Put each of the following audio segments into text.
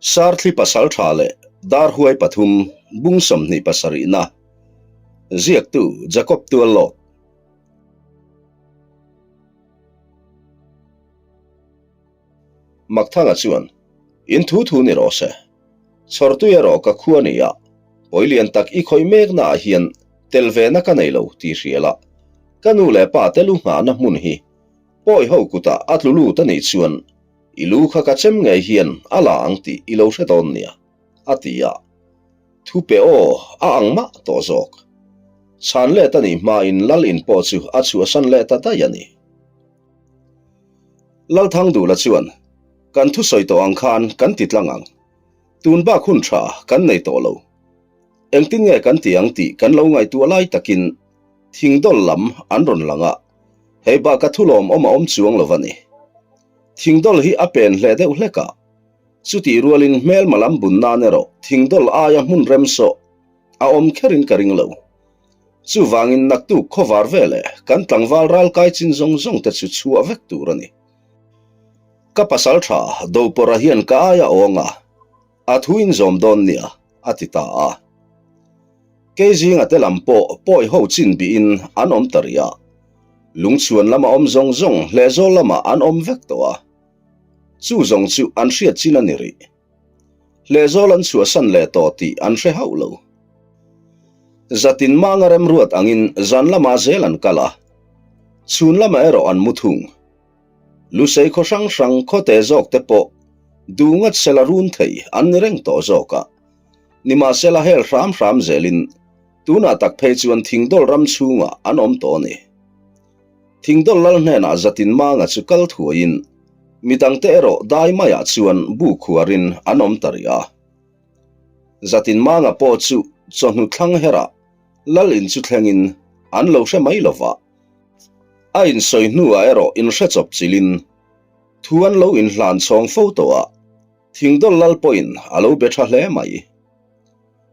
Sarthli pasaltha leh Darhuai pathum bung 27 na Ziaktu Jacob Tuallawt. Makthanga chuan, In thu thu ni rawh se. Chhawrtui erawh ka khua ni a, pawi lian tak i khawih mekna ah hian tel ve na ka nei lo tih hria la, ka nu leh pa te lu nghahna hmun hi pawi ho kutah a tlu lut a nih chuan I lu kha ka chem ngei hian a la ang tih i lo hre dawn nia, a ti a. Thu pe aw a ang mah tawh zawk. Chhan let a nih hmain Lal in pawh chu a chhuahsan leh ta daih a ni. Lalthangdula chuan, Kan thusawi tawh ang khan kan ti tlang ang. Tun bak hun tha kan nei tawh lo. Engtin nge kan ti ang tih kan lo ngaihtuah lai takin thingdawl lam an rawn lang a, hei bak a thulawm awm a awm chuang lo a ni. Thingdawl hi a pen hle deuh hlek a, chutih rualin hmelma lam bun nan erawh thingdawl aia hmun rem sawh a awm kherin ka ring lo. Chuvangin naktuk khawvar veleh kan tlangval ralkai chin zawng zawng te chu chhuah vek tur a ni. Ka pasal tha Dopawrha hian ka aia awng a, a thu in zawm dawn nia, a ti ta a. Kei zinga te lam pawh pawi ho chin bihin an awm ta rih a. Lungchhuan lama awm zawng zawng hlehzawl lamah an awm vek tawh a. Chu zawng chu an hriat chin a ni rih. Hlehzawl an chhuahsan leh tawh tih an hre hauh lo. Zatin manga remruat angin zan lamah zel an kal a. Chhun lamah erawh an mu thung. Lusei khaw hrang hrang khawte zawk te pawh duh ngat sela run thei an ni reng tawh zawk a. Nimahsela hel hram hram zelin tunah tak phei chuan Thingdawl ram chhungah an awm tawh a ni. Thingdawl lal hnenah Zatin Manga chu kal thuaiin midangte erawh dai maiah chuan bu khuarin an awm ta rih a. Zatin Manga pawh chu chawhnu thlang herah lal in chu thlengin an lo hre mai lova. A insawi hnuah erawh inhre chawp chilhin thu an lo inhlan chhawng fo tawh a, Thingdawl lal pawhin a lo be tha hle mai.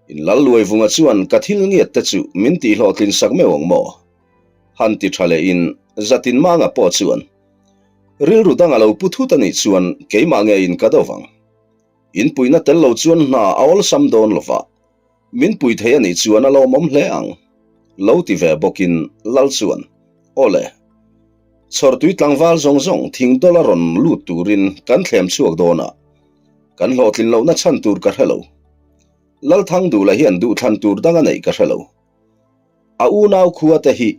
In lal Luaivunga chuan ka thil ngiat te chu min tih hlawhtlin sak meuh ang maw? Han ti tha lehin Zatin Manga pawh chuan rilru dang a lo pu thut a nih chuan keimah ngeiin ka do vang. In puihna tel lo chuan hna a awlsam dawn lova, min pui thei a nih chuan a lawmawm hle ang. Lo ti ve bawkin Lal chuan, Awle, chhawrtui tlangval zawng zawng thingdawla rawn lut turin kan thlem chhuak dawn a, kan hlawhtlin lohna chhan tur ka hre lo. Lalthangdula hian duhthlan tur dang a neih ka hre lo. A unau khua te hi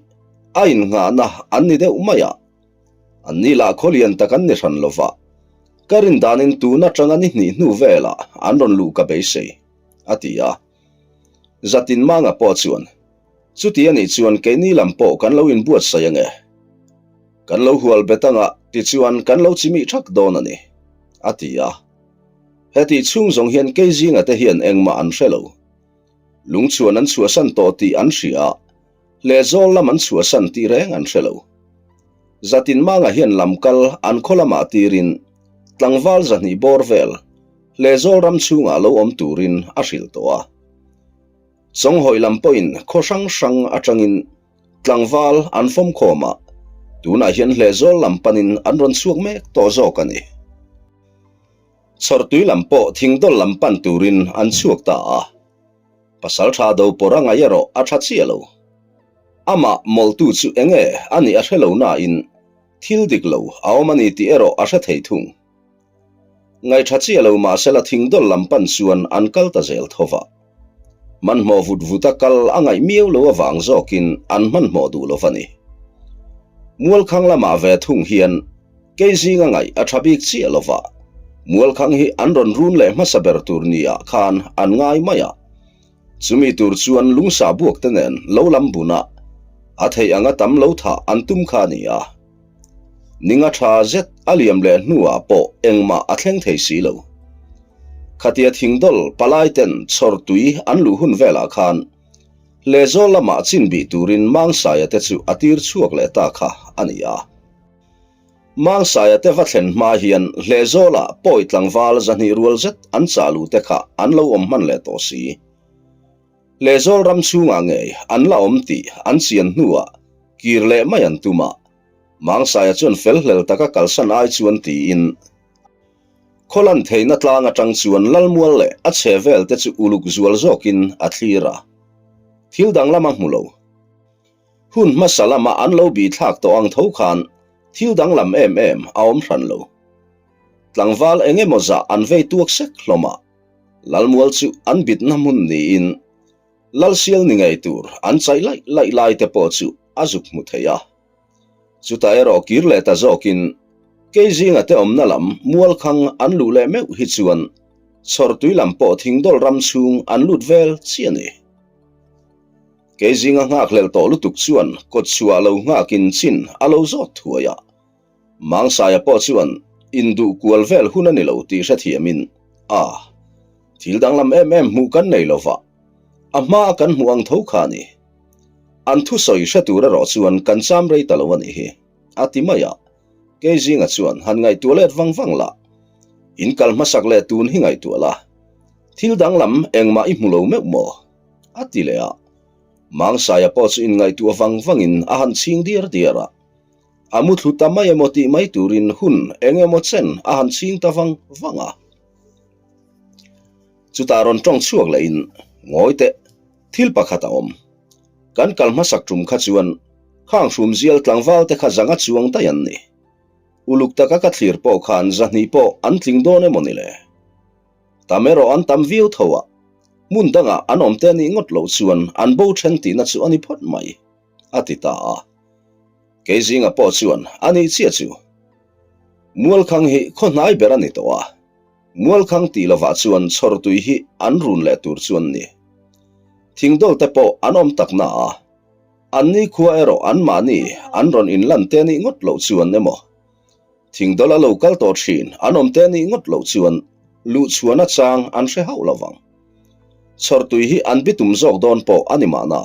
a innghahna an ni deuh mai a, an ni lah khawlian tak an ni hran lo va, ka rin danin tun atanga ni hnih hnu velah an rawn luh ka beisei, a ti a. Zatin Manga pawh chuan, Chuti a nih chuan keini lam pawh kan lo inbuatsaih ange. Kan lo hual bet anga tichuan kan lo chimih thak dawn a ni, a ti a. Hetih chhung zawng hian kei zinga te hian engmah an hre lo. Lungchhuan an chhuahsan tawh tih an hria a, Hlehzawl lam an chhuahsan tih reng an hre lo. Zatin Manga hian lamkal an khaw lamah tirin tlangval zahnih bawr vel Hlehzawl ram chhungah lo awm turin a hrilh tawh a. Chawnghawi lam pawhin khaw hrang hrang atangin tlangval an fawm khawm a, tunah hian Hlehzawl lam panin an rawn chhuak mek tawh zawk a ni. Chhawrtui lam pawh thingdawl lam pan turin an chhuak ta a, pasal tha do pawr a ngaih erawh a tha chiah lo. Amah mawltu chu enge a nih a hre lo nain thil dik lo a awm a ni tih erawh a hre thei thung. Ngaih tha chiah lo mahsela thingdawl lam pan chuan an kal ta zel tho va. Hmanhmawh vut vut a kal a ngaih miau lo avang zawkin an hmanhmawh duh lo va ni. Mualkhang lamah ve thung hian Kei zinga ngaih a tha bik chiah lo va, Mualkhang hi an rawn run leh hmasa ber tur nia khan an ngai mai a. Chumi tur chuan lungsa buak te nen lo lam bun a, a theih anga tam lo thah an tum kha a ni a. Ninga tha zet a liam leh hnuah pawh engmah a thleng thei si lo. Khatia thingdawl palai ten chhawr tui an luh hun velah khan Hlehzawl lamah chin bih turin Mangsaia te chu a tir chhuak leh ta kha a ni a. Mangsaia te va thlen hma hian Hlehzawlah pawi tlangval 200 rual zet an chah luh te kha an lo awm hman leh tawh si. Hlehzawl ram chhungah ngei an la awm tih an chian hnuah kir leh mai an tum a, Mangsaia chuan fel hlel taka kalsan ai chuan tiin. Khawlan theihna tlang atang chuan Lalmual leh a chhe vel te chu uluk zual zawkin a thlir a. Thil danglam a hmu lo. Hun hmasa lama an lo bih thlak tawh ang tho khan thil danglam em em a awm hran lo. Tlangval eng emaw zah an vei tuak sek hlawm a, Lalmual chu an bitna hmun niin Lalsial ni ngei tur an chaih laih laih lai te pawh chu a zuk hmu thei a. Chutah erawh kir leh ta zawkin kei zinga te awmna lam mualkhang an luh leh meuh hi chuan chhawrtui lam pawh thingdawl ram chhung an lut vel chiah a ni. Kei zinga nghakhlelh tawh lutuk chuan kawtchhuah lo nghakin chin a lo zawt thuai a. Mangsaia pawh chuan induh kual vel hun a ni lo tih hrethiamin, A, thil danglam em em hmuh kan nei lo va, a hmaa kan hmuh ang tho kha a ni. An thusawi hre tur erawh chuan kan cham rei ta lo a nih hi, a ti mai a. Kei zinga chuan han ngaihtuah let vang vang la, in kal hmasak leh tun hi ngaihtuah la, thil danglam engmah i hmu lo meuh maw? a ti leh a. Mangsaia pawh chu inngaihtuah vang vangin a han chhing diar diar a. A muthlu ta mai emaw tih mai turin hun eng emaw chen a han chhing ta vang vang a. Chutah rawn tawng chhuak lehin, Ngawi teh, thil pakhat a awm. Kan kal hmasak tum kha chuan khang hrumzial tlangval te kha zanga chuang daih an ni. Uluk taka ka thlir pawh khan zahnih pawh an tling dawn emaw ni le? Tam erawh an tam viau tho a, hmun dangah an awm te nih ngawt loh chuan an bo then tihna chu a ni phawt mai, a ti ta a. Kei zinga pawh chuan a nih chiah chu. Mualkhang hi khaw hnai ber a ni tawh a, Mualkhang tih lovah chuan chhawrtui hi an run leh tur chu an ni. Thingdawl te pawh an awm tak na a, an ni khua erawh anmahni an rawn inlan te nih ngawt loh chuan emaw, Thingdawl a lo kal tawh thin an awm te nih ngawt loh chuan luhchhuahna chang an hre hauh lo vang. Chhawrtui hi an bitum zawk dawn pawh a ni mahna.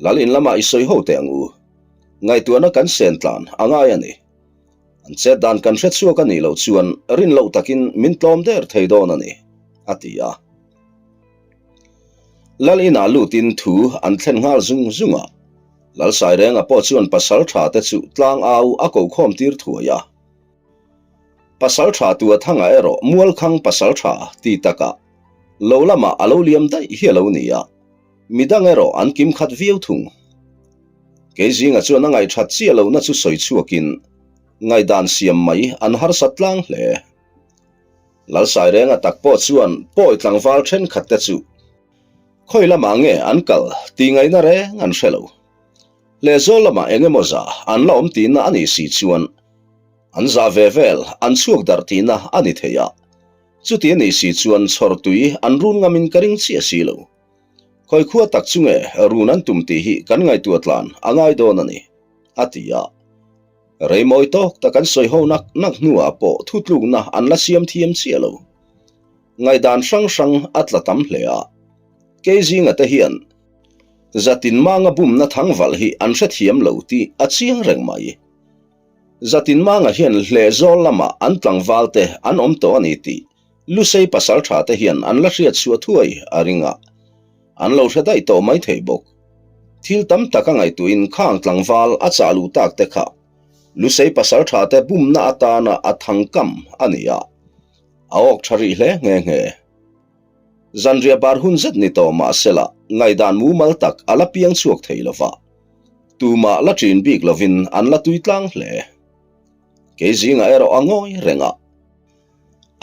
Lal in lamah i sawi ho teh ang u. Ngaihtuahna kan sen tlan a ngai a ni. An chet dan kan hre chhuak a nih loh chuan rin loh takin min tlawm der thei dawn a ni, a ti a. Lal inah lutin thu an thlen nghal zung zung a. Lalsairenga pawh chuan pasal tha te chu tlang au a kokhawm tir thuai a. Pasal tha tua thanga erawh Mualkhang pasal tha ti takah lo lamah a lo liam daih hi a lo ni a, midang erawh an kim khat viau thung. Kei zinga chuan a ngaihthat chiah lohna chu sawi chhuakin ngaihdan siam mai an harsat tlang hle. Lalsairenga tak pawh chuan pawi tlangval thenkhat te chu Khawi lamah nge an kal tih ngaihna reng an hre lo. Lehzawl lamah eng emaw za an la awm tihna a nih si chuan an za ve vel an chhuak darh tihna a ni thei a. Chuti a nih si chuan chhawrtui an run ngamin ka ring chiah si lo. Khawi khua tak chu nge run an tum tih hi kan ngaihtuah tlan a ngai dawn a ni, a ti a. Rei mawi tawk tak an sawi ho nak nak hnuah pawh thutlukna an la siam thiam chiah lo. Ngaihdan hrang hrang a tla tam hle a, kei zinga te hian Zatin Manga bumna thangvalh hi an hrethiam lo tih a chiang reng mai. Zatin Manga hian hleh zawl lamah an tlangval te an awm tawh a ni tih Lusei pasal tha te hian an la hriat chhuah thuai a ring a, an lo hre daih tawh mai thei bawk. Thil tam tak a ngaihtuahin khang tlangval a chah luh tak te kha Lusei pasal tha te bumna atana a thangkam a ni a. A awk tha rih hle nghe nghe. Zanriah bar hun zet ni tawh mah sela ngaihdan mumal tak a la piang chhuak thei lo va. Tumah la ṭin bik lovin an la tui tlang hle. Kei zingah erawh a ngawi reng a.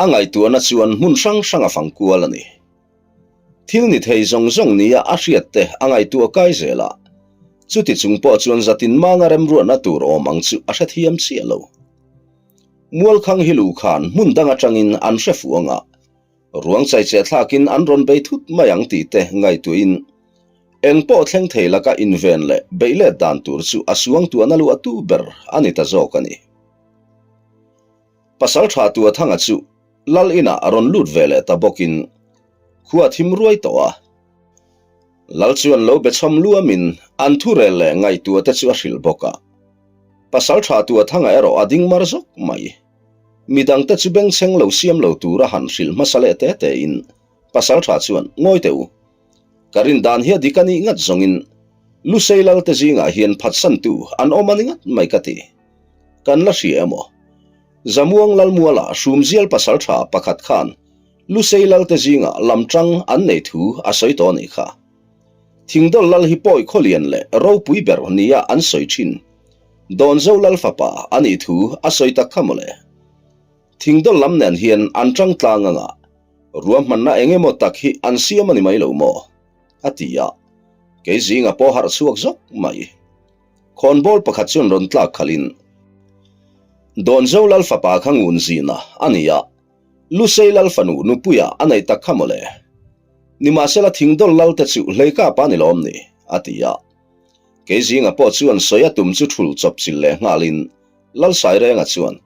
A ngaihtuahna chuan hmun hrang hrang a fang kual a ni. Thil ni thei zawng zawng nia a hriat te a ngaihtuah kai zel a. Chuti chung pawh chuan zatin manga remruatna tur awm ang chu a hrethiam chiah lo. Mualkhang hi luh khan hmun dang atangin an hre fuh ang a, ruang chaicheh thlakin an rawn bei thut mai ang tih te ngaihtuahin eng pawh thleng thei laka inven leh beih let dan tur chu a suangtuahna luahtu ber a ni ta zawk a ni. Pasal tha Tuathanga chu Lal inah a rawn lut ve leh ta bawkin khua thim ruai tawh a. Lal chuan lo be chhawm luamin an thurel leh ngaihtuah te chu a hrilh bawk a. Pasal tha Tuathanga erawh a ding mar zawk mai. Midangte chu bengchheng lo siam lo tura han hrilh hmasa leh te tein Pasal tha chuan, Ngawi teh u. Ka rin dan hi a dik a nih ngat zawngin Lusei Lalte zingah hian phatsantu an awm a ni ngat mai ka ti. Kan la hria emaw? Zamuang Lalmuala Hrumzial pasalṭha pakhat khan Lusei Lalte zingah lamṭang an nei thu a sawi tawh a nih kha. Thingdawl Lal hi pawi khawlian leh ropui ber nia an sawi ṭhin. Dawnzo Lal fapa a nih thu a sawi tak kha mawle. Thingdawl lam nen hian an ṭang tlang anga ruahmanna eng emaw tak hi an siam a ni mai lo maw? a ti a, kei zinga pawh harh chhuak zawk mai. Khawnbawl pakhat chuan rawn tlak khalhin, Dawnzo Lal fapa kha ngun zina a ni a, Lusei Lal fanu nupuia a neih tak kha mawle. Nimahsela Thingdawl Lal te chu hleikap a ni lawm ni? a ti a. Kei zinga pawh chuan sawi a tum chu thul chawp chil leh nghalin Lal Sairenga chuan,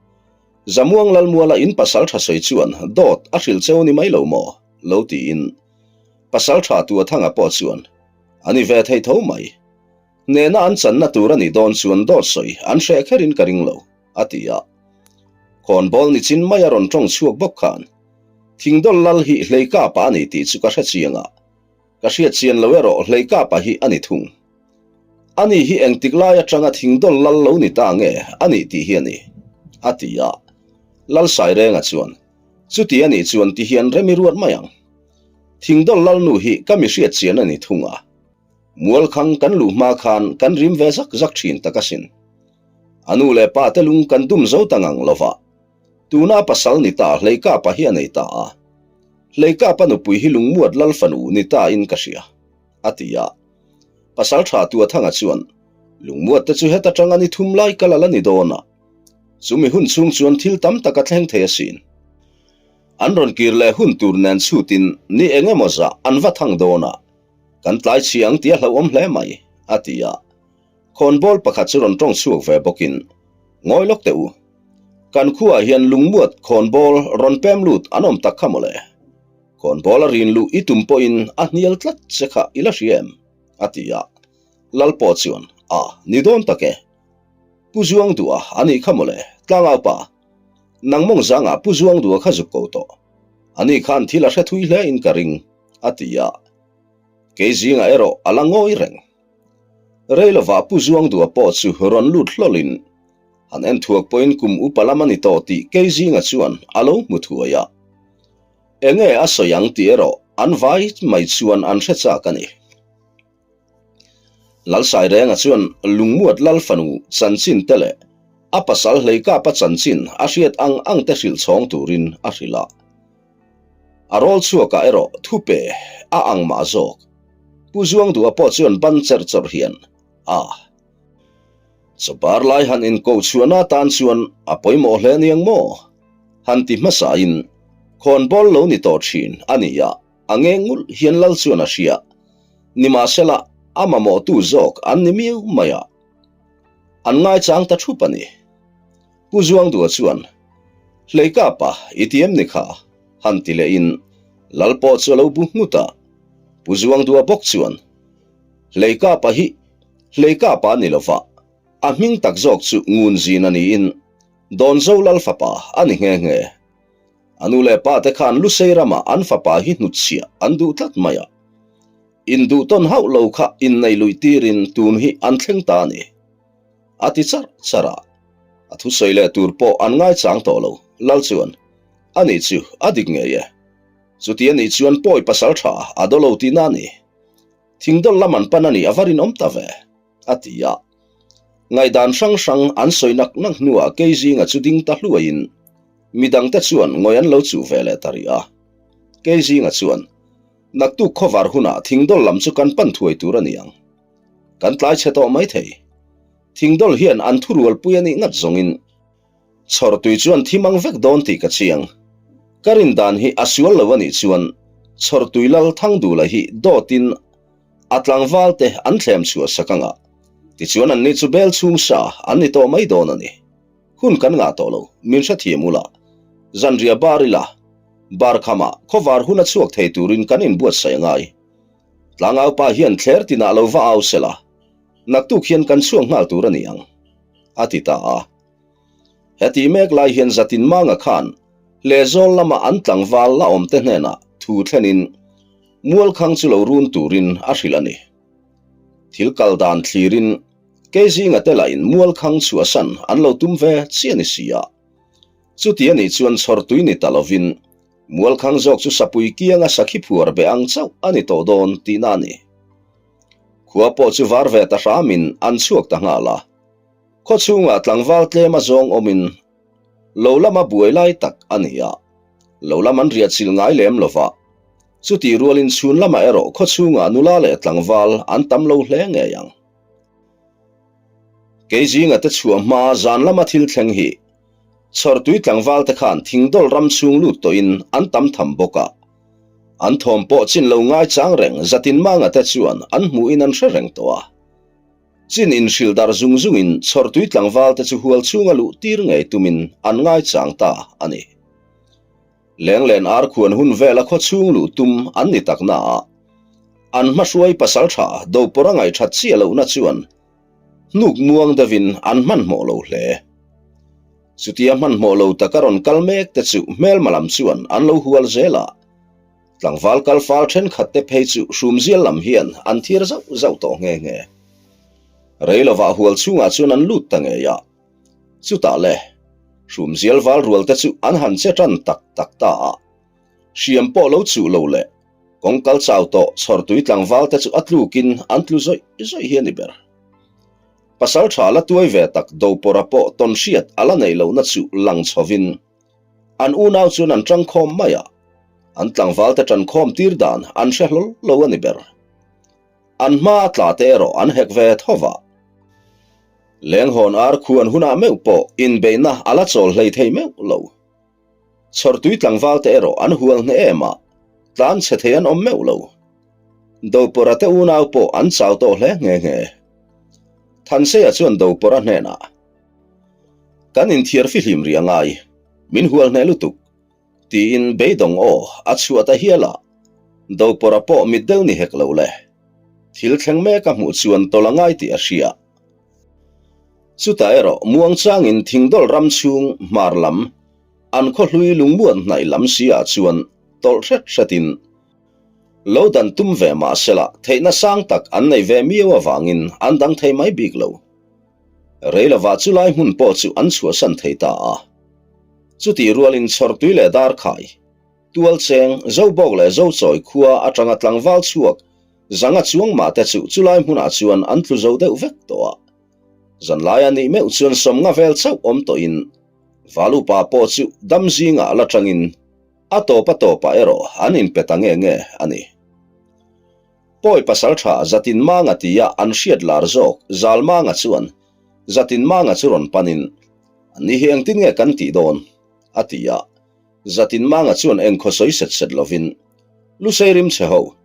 Zamuang Lalmuala in pasal tha sawi chuan dawt a hrilh cheu ni mai lo maw? lo tiin pasal tha Tuathanga pawh chuan, A ni ve thei tho mai. Nena an channa tur a nih dawn chuan dawt sawi an hreh kherin ka ring lo, a ti a. Khawnbawl ni chin mai a rawn tawng chhuak bawk khan, Thingdawl lal hi Hleikapa a ni tih chu ka hre chiang a, ka hriat chian lo erawh Hleikapa hi a ni thung. Ani hi engtik lai atanga Thingdawl lal lo ni ta nge a nih tih hi a ni, a ti a. Lal Sairenga chuan, Chuti a nih chuan ti hian rem i ruat mai ang. Thingdawl lal nu hi ka mi hriat chian a ni thung a. Mualkhang kan luh hma khan kan rim ve zak zak thin tak asin. A nu leh pa te lung kan dum zo ta ngang lo va. Tuna a pasal ni ta Hleikapa hi a nei ta a. Hleikapa nupui hi lungmuat lal fanu ni ta in ka hria, a ti a. Pasal tha Tuathanga chuan, Lungmuat te chu heta tang a ni thum lai kal a la ni dawn a. Chumi hun chhung chuan thil tam tak a thleng thei asin. An rawn kir leh hun tur nen chhutin ni eng emaw zah an va thang dawn a. Kan tlai chhi ang tih a hlauhawm hle mai, a ti a. Khawnbawl pakhat chu rawn tawng chhuak ve bawkin, Ngawi lawk teh u. Kan khuaah hian lungmuat khawnbawl rawn pem lut an awm tak kha mawle. Khawnbawl a rin luh i tum pawhin a hnial tlat che kha i la hria em? a ti a. Lal pawh chuan, A, ni dawn tak e. Pu Zuang Duha a nih kha mawle, tlangaupa. Nang mawng zangah Pu Zuang Duha kha zuk ko tawh. Ani khan thil a hre thui hle in ka ring, a ti a. Kei zingah erawh a la ngawi reng. Rei lovah Pu Zuangdua pawh chu rawn lut hlawlin han en thuak pawhin kum upa lam a ni tawh tih kei zinga chuan a lo hmu thuai a. Enge a sawi ang tih erawh an vai mai chuan an hre chak a ni. Lalsairenga chuan Lungmuat Lal fanu chanchin te leh a pasal Hleikapa chanchin a hriat ang ang te hrilh chhawng turin a hrilh a. A rawl chhuakah erawh thupe a ang mah zawk. Pu Zuangdua pawh chuan ban cherh chawrh hian a Chawbar lai han inkoh chhuahna atan chuan a pawimawh hle aniang maw? Han ti hmasain khawnbawl lo ni tawh thin a ni a, a nge ngulh hian lal chuan a hria. Nimahsela a mamawhtu zawk an ni miau mai a, an ngaichang ta thup a ni. Pu Zuangdua chuan, Hleikapa, i ti em ni kha? han ti lehin Lal pawh chu a lo bu nghut a. Pu Zuangdua bawk chuan, Hleikapa hi Hleikapa a ni lova, a hming tak zawk chu Ngunzin a niin Dawnzo Lal fapa a ni nghe nghe. A nu leh pa te khan Lusei ramah an fapa hi hnutchhiah an duh tlat mai a. Induhtawn hauh lo kha inneih luih tirin tun hi an thleng ta a ni. A ti charh charh a, a thusawi leh tur pawh an ngaichang tawh lo. Lal chuan, A nih chu, a dik ngei e. Chuti a nih chuan pawi pasal tha a daw lo tihna a ni. Thingdawl lam an pan a nih a va rinawm ta ve, a ti a. Ngaihdan hrang hrang an sawi nak nak hnuah kei zinga chu ding ta hluaiin midangte chuan ngawi an lo chuh ve leh ta rih a. Kei zinga chuan, Naktuk khawvar hunah thingdawl lam chu kan pan thuai tur a ni ang. Kan tlai chhe tawh mai thei. Thingdawl hian an thurualpui a nih ngat zawngin Chhawrtui chuan thi mang vek dawn tih ka chiang. Ka rin dan hi a sual lo a nih chuan Chhawrtui lal Thangdula hi dawtin a tlangval te an thlem chhuah sak anga tichuan anni chu bel chhung sa an ni tawh mai dawn a ni. Hun kan ngah tawh lo, min hrethiam ula. Zanriah bar ila, bar khamah khawvar hun a chhuak thei turin kan inbuatsaih a ngai. Tlangaupa hian thler tinah lo va au sela, naktuk hian kan chhuak nghal tur a ni ang, a ti ta a. Heti mek lai hian Zatin Manga khan Lehzawl lama an tlangval la awmte hnenah thu thlenin Mualkhang chu lo run turin a hrilh a ni. Thil kal dan thlirin Keizinga te lahin Mualkhang chhuahsan an lo tum ve chiah ni si a. Chuti a nih chuan chhawrtui ni ta lovin Mualkhang zawk chu sapui kianga sakhi phuar be ang chauh a ni tawh dawn tihna a ni. Khua pawh chu var ve ta hramin an chhuak ta nghal a. Khaw chhungah tlangval tlem a zawng awmin lo lama buai lai tak a ni a, lo lam an riah chilh ngai lem lo va. Chutih rualin chhun lamah erawh khaw chhungah nula leh tlangval an tam lo hle ngei ang. Kei zinga te chhuah hma zan lama thil thleng hi Chhawrtui tlangval te khan thingdawl ram chhung lut tawhin an tam tham bawk a. An thawm pawh chin lo ngaichang reng zatin manga te chuan an hmuhin an hre reng tawh a. Chin inhrilh darh zung zungin chhawrtui tlangval te chu hual chhunga luh tir ngei tumin an ngaichang ta a ni. Lenglen ar khuan hun vela khaw chhung luh tum an ni tak na a, an hmahruai pasaltha Dopawr a ngaihthat chiah lohna chuan hnuk muang deuhin an hmanhmawh lo hle. Chutia hmanhmawh lo taka rawn kal mek te chu hmelma lam chuan an lo hual zel a, tlangval kal fal thenkhat te phei chu hrumzial lam hian an thir zauh zauh tawh nghe nghe. Rei lovah hual chhungah chuan an lut ta ngei a. Chutah le, hrumzial val rual te chu an han che tan tak tak ta a. Hriam pawh lo chuh lo leh kawngkal chau tawh chhawrtui tlangval te chu a tlukin an tlu zawih zawih hi a ni ber. Pasal tha la tuai ve tak Dopawrha pawh tawn hriat a la neih lohna chu lang chhovin an unau chuan an tangkhawm mai a, an tlangval te tankhawm tir dan an hre hlawl lo a ni ber. An hma a tla te erawh an hek ve tho va. Lenghawn ar khuan hunah meuh pawh inbeihna a la chawl hlei thei meuh lo. Chhawrtui tlangval te erawh an hual hneh em a, tlan chhe thei an awm meuh lo. Dopawrha te unau pawh an chau tawh hle nghe nghe. Thanseia chuan Dopawrha hnenah, Kan inthiar fihlim rih a ngai, min hual hneh lutuk, tiin beidawng aw a chhuah ta hial a, Dopawrha pawh mitdel ni hek lo le. Thil thleng mek a hmuh chuan tawlh a ngai tih a hria. Chutah erawh muangchangin thingdawlh ram chhung hmar lam an khawhlui lungmuan hnaih lam si ah chuan tawlh hret hretin lo dan tum ve mah sela theihna sang tak an nei ve miau avangin an dang thei mai bik lo. Rei lovah chulai hmun pawh chu an chhuahsan thei ta a. Chutih rualin chhawrtui leh darkhai, tualcheng, Zobawk leh Zochawi khua atanga tlangval chhuak Zanga chuang mah te chu chulai hmunah chuan an tlu zo deuh vek tawh a. Zanlai a nih meuh chuan sawmnga vel chauh awm tawhin Valupa pawh chu dam zingah la tangin a tawp a tawpah erawh an inpe ta nge nge a ni. Pawi pasaltha Zatinmanga tia an hriat lar zawk Zalmanga chuan Zatinmanga chu rawn panin, Ni hi engtin nge kan tih dawn? a ti a. Zatinmanga chuan engkhaw sawi set set lovin, Lusei rim che ho,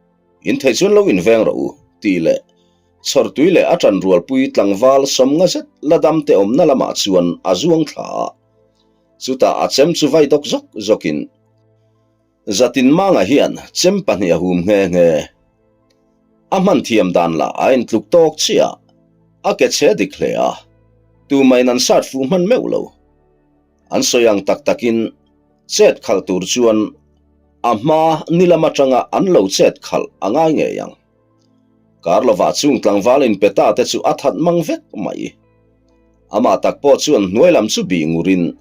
In theih chuan lo inveng rawh u, tih leh chhawrtui leh a ṭanrualpui tlangval sawmnga zet la dam te awmna lamah chuan a zuang thla a. Chutah a chem chu vai dawk zawk zawkin Zatinmanga hian chem pahnih a hum nghe nghe. A hman thiam dan lah a intluk tawk chiah a, a ke chhe dik hle a, tumahin an sat fuh hman meuh lo. An sawi ang tak takin chet khalh tur chuan a hma ni lam atanga an lo chet khalh a ngai ngei ang. Kar lovah chung tlangval inpe ta te chu a that mang vek mai. Amah tak pawh chuan hnuai lam chu bih ngurin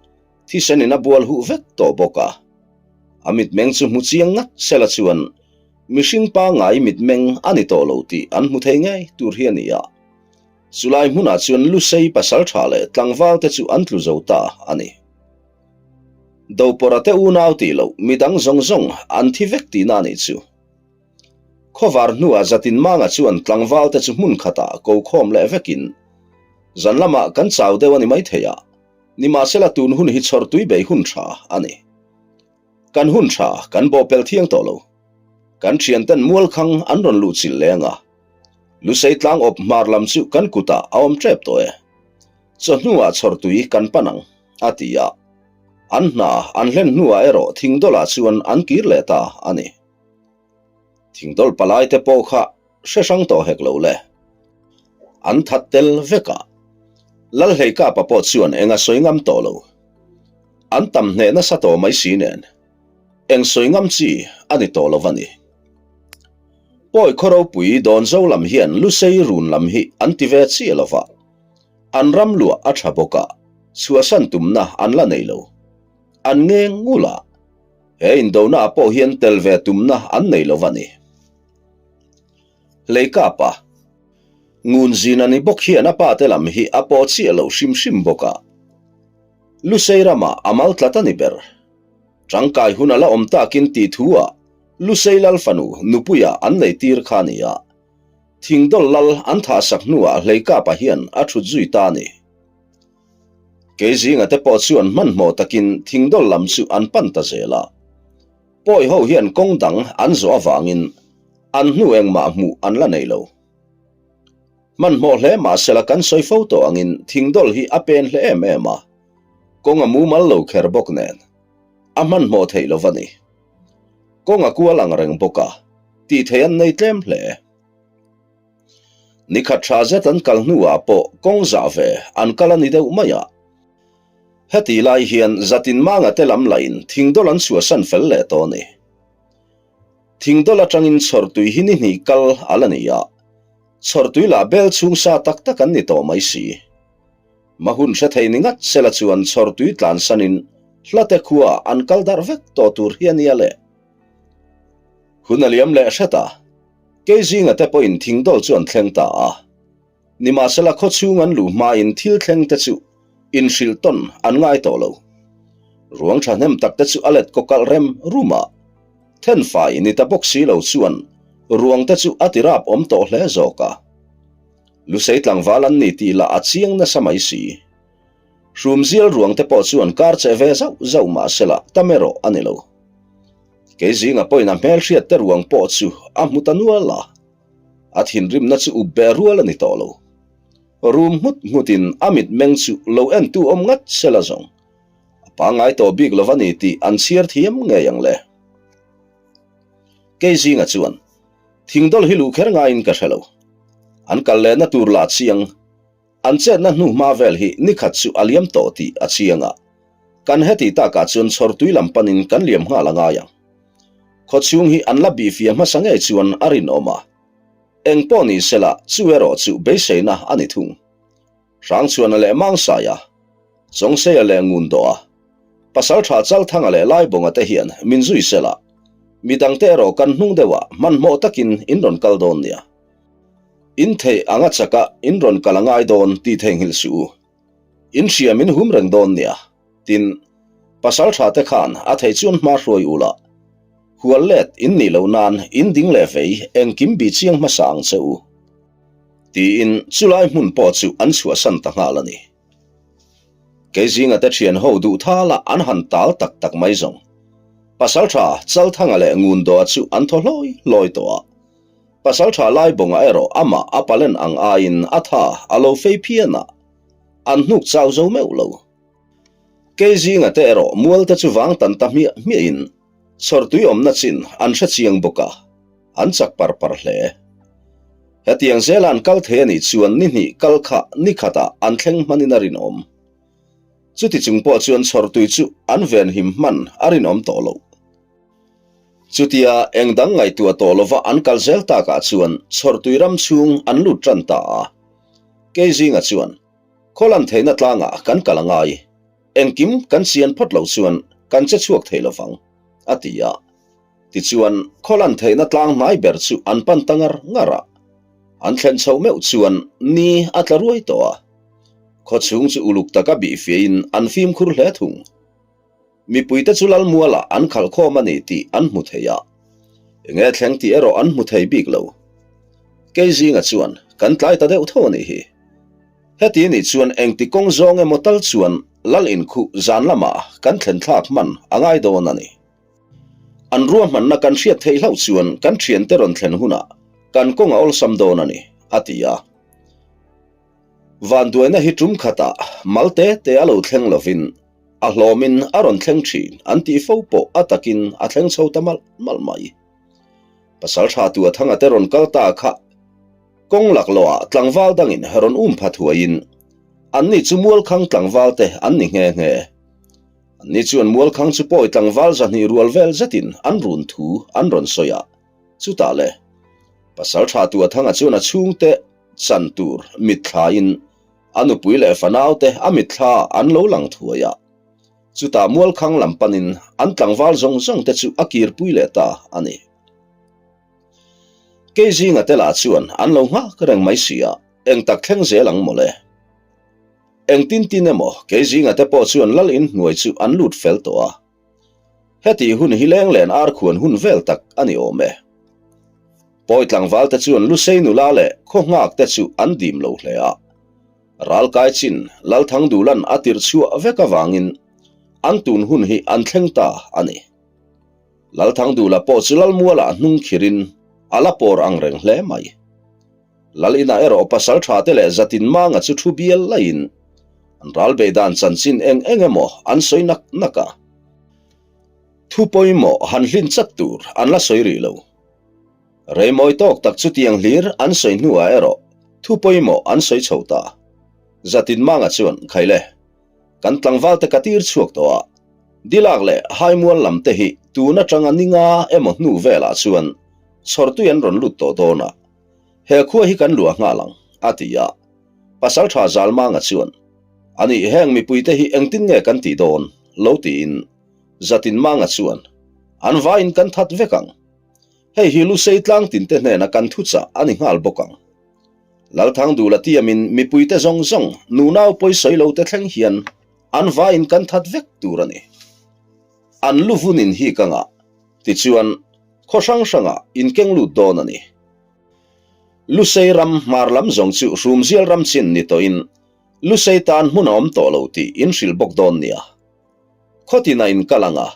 thisenin a bual huh vek tawh bawk a. A mitmeng chu hmu chiang ngat sela chuan mihring pangngai mitmeng a ni tawh lo tih an hmu thei ngei tur hi a ni a. Chulai hmunah chuan Lusei pasaltha leh tlangval te chu an tlu zo ta a ni. Dopawrha te unau tih loh midang zawng zawng an thi vek tihna a nih chu. Khawvar hnuah Zatinmanga chuan tlangval te chu hmun khatah ko khawm leh vekin, Zan lamah kan chau deuh a ni maithei a, nimahsela tun hun hi chhawrtui bei hun tha a ni. Kan hun tha kan bawhpelh thiang tawh lo. Kan thianten mualkhang an rawn luh chilh leng a. Lusei tlang awp hmar lam chu kan kutah a awm tep tawh e. Chawhnuah chhawrtui kan pan ang, a ti a. An hna an hlen hnuah erawh thingdawlah chuan an kir leh ta a ni. Thingdawl palai te pawh kha hre hrang tawh hek lo le. An that tel vek a. Lalhleikapa pawh chuan eng a sawi ngam tawh lo. An tam hneh nasa tawh mai si nen. Eng sawi ngam chi a ni tawh lo a ni. Pawi khaw ropui Dawnzo lam hian Lusei run lam hi an ti ve chiah lo va, an ram luah a tha bawk a, chhuahsan tumna an la nei lo. An ngeng ngul a, he indona ah pawh hian tel ve tumna an nei lo a ni. Hleikapa, Ngunzina ni bawk hian a pa te lam hi a pawh chiah lo hrim hrim bawk a. Lusei ramah a mal tlat a ni ber. Tangkai hun a la awm takin tih thu ah Lusei lal fanu nupuia an nei tir kha a ni a. Thingdawl lal an thahsak hnuah Hleikapa hian a thut zui ta a ni. Kei zinga te pawh chuan hmanhmawh takin thingdawl lam chu an pan ta zel a. Pawi ho hian kawng dang an zawh avangin an hnu engmah hmuh an la nei lo. Hmanhmawh hle mahsela kan sawi fo tawh angin thingdawl hi a pen hle em em a, kawng a mumal lo kher bawk nen a hmanhmawh theih lo va ni. Kawng a kual ang reng bawk a, tih theih an nei tlem hle. Ni khat tha zet an kal hnuah pawh kawng zah ve an kal a ni deuh mai a. Heti lai hian zatin manga te lam lahin thingdawl an chhuahsan fel leh tawh a ni. Thingdawl atangin chhawrtui hi ni hnih kal a la ni a, chhawrtui lah bel chhung sa tak tak an ni tawh mai si. Ma hun hre thei ni ngat sela chuan chhawrtui tlansanin hlate khua an kal darh vek tawh tur hi a nia le. Hun a liam leh hret a. Kei zinga te pawhin thingdawl chu an thleng ta a. Nimahsela khawchhung an luh hmain thil thleng te chu inhrilh tawn an ngai tawh lo. Ruang thahnem tak te chu a let kawkalh rem rum a. Thenfai ni ta bawk si lo chuan ruang te chu a ti rap awm tawh hle zawk a. Lusei tlangval an ni tih lah a chiang nasa mai si. Hrumzial ruang te pawh chuan kar che ve zauh zauh mahsela tam erawh a ni lo. Kei zinga pawhin a hmelhriat te ruang pawh chu a hmu ta nual a, a thinrimna chu up beh rual a ni tawh lo. Rum nghut nghutin a mitmeng chu lo entu awm ngat sela zawng. A pangngai tawh bik lo va ni tih an chhiar thiam ngei ang le. Kei zinga chuan thingdawl hi luh kher ngaiin ka hre lo. An kal lehna tur lah chiang. An chetna hnu hma vel hi nikhat chu a liam tawh tih a chiang a, kan heti takah chuan chhawrtui lam panin kan liam nghal a ngai ang. Khawchhung hi an la bihfia hmasa ngei chuan a rinawm a, eng pawh ni sela chu erawh chu beiseina a ni thung. Hrangchhuana leh Mangsaia, Chawngseia leh Ngundoa, Pasaltha Chalthanga leh Laibawnga te hian min zui sela, midangte erawh kan hnung deuhah hmanhmawh takin in rawn kal dawn nia. In theih anga chaka in rawn kal a ngai dawn tih theihnghilh suh u. In hria min hum reng dawn nia. Tin, pasal tha te khan a theih chuan hma hruai u la. Hual let in nih loh nan in ding leh vei engkim bih chiang hmasa ang che u. Tiin chulai hmun pawh chu an chhuahsan ta nghal a ni. Kei zinga te thian ho duh thal a an han tal tak tak mai zawng. Pasal tha Chalthanga leh Ngundoa chu an thaw hlawi hlawi tawh a. Pasaltha Laibawnga erawh amah a palen ang aiin a tha a lo fei phian a, an hnuk chau zo meuh lo. Kei zinga te erawh mual te chu vang tan ta hmiah hmiahin chhawrtui awmna chin an hre chiang bawk a, an chak par par hle. Hetiang zela an kal thei a nih chuan ni hnih kal kha ni khatah an thleng hmanin a rinawm. Chuti chung pawh chuan chhawrtui chu an venhim hman a rinawm tawh loh. Chutia eng dang ngaihtuah tawh lova an kal zel takah chuan chhawrtui ram chhung an lut tan ta a. Kei zinga chuan, Khawlan theihna tlangah kan kal a ngai, engkim kan chian phawt loh chuan kan che chhuak thei lovang, a ti a. Tichuan, khawlan theihna tlang hnai ber chu an pan ta ngar ngar a. An thlen chhoh meuh chuan ni a tla ruai tawh a. Khawchhung chu uluk taka bihfiahin an fimkhur hle thung. Mipuite chu Lalmualah an khalh khawm a ni tih an hmu thei a, enge thleng tih erawh an hmu thei bik lo. Kei zinga chuan kan tlai ta deuh tho a nih hi. Heti nih chuan engti kawng zawng emaw tal chuan Lal inkhuh zan lamah kan thlen thlak hman a ngai dawn a ni. An ruahmanna kan hriat theih hlauh chuan kan thiante rawn thlen hunah kan kawng a awlsam dawn a ni, a ti a. Vanduaina hi tum khatah mal te te a lo thleng lovin a hlawmin a rawn thleng thin an tih fo pawh a takin a thleng chho ta malh malh mai. Pasal tha tua thanga te rawn kal ta kha kawng laklawhah tlangval dangin rawn um pha thuaiin anni chu Mualkhang tlangval te an ni nghe nghe. Anni chuan Mualkhang chu pawi tlangval 200 rual vel zetin an run thu an rawn sawi a, chutah le Pasal tha tua thanga chuan a chhungte chan tur mitthlain A nupui leh fanaute a mitthla an lo lang thuai a. Chutah Mualkhang lam panin an tlangval zawng zawng te chu a kirpui leh ta a ni. Kei zinga te lah chuan an lo nghak reng mai si a, eng tak thleng zel ang mawle. Eng tin tin emaw kei zinga te pawh chuan lal in hnuai chu an lut fel tawh a. Hetih hun hi lenglen arkhuan hun vel tak a ni awm e. Pawi tlangval te chuan Lusei nula leh khaw nghak te chu an dim lo hle a. Ralkai chin Lalthangdulan a tirh chhuah vek avangin an tun hun hi an thleng ta a ni. Lalthangdula pawh chu Lalmualah hnung khirin a la pawr ang reng hle mai. Lal inah erawh pasal tha te leh zatin manga chu thu bial laiin an ral bei dan chanchin eng eng emaw an sawi nak nak a. Thu pawimawh han hlin chat tur an la sawi rih lo. Reimawi tawk tak chutiang hlir an sawi hnuah erawh thu pawimawh an sawi chho ta. Zatin manga chuan, Khaile, kan tlangval te ka tir chhuak tawh a, Dilak leh Haimual lam te hi tun atanga ninga emaw hnu velah chuan chhawrtui an rawn lut tawh dawn a, He khua hi kan luah nghal ang, a ti a. Pasalṭha Zalmanga chuan, A nih, heng mipuite hi engtin nge kan tih dawn? lo tiin Zatinmanga chuan, An vaiin kan that vek ang. Hei hi Lusei tlangtinte hnena kan thuchah a ni nghal bawk ang. Lalthangdula tiamin mipuite zawng zawng nunau pawisawi lote thleng hian an vaiin kan that vek tur a ni. An lu vunin hi ka ngah. Tichuan, khaw hrang hrangah inkeng lut dawn a ni. Lusei ram hmar lam zawng chu Hrumzial ram chin ni tawhin Lusei tan hmun a awm tawh lo tih in hrilh bawk dawn nia. Khaw tinah in kal ang a,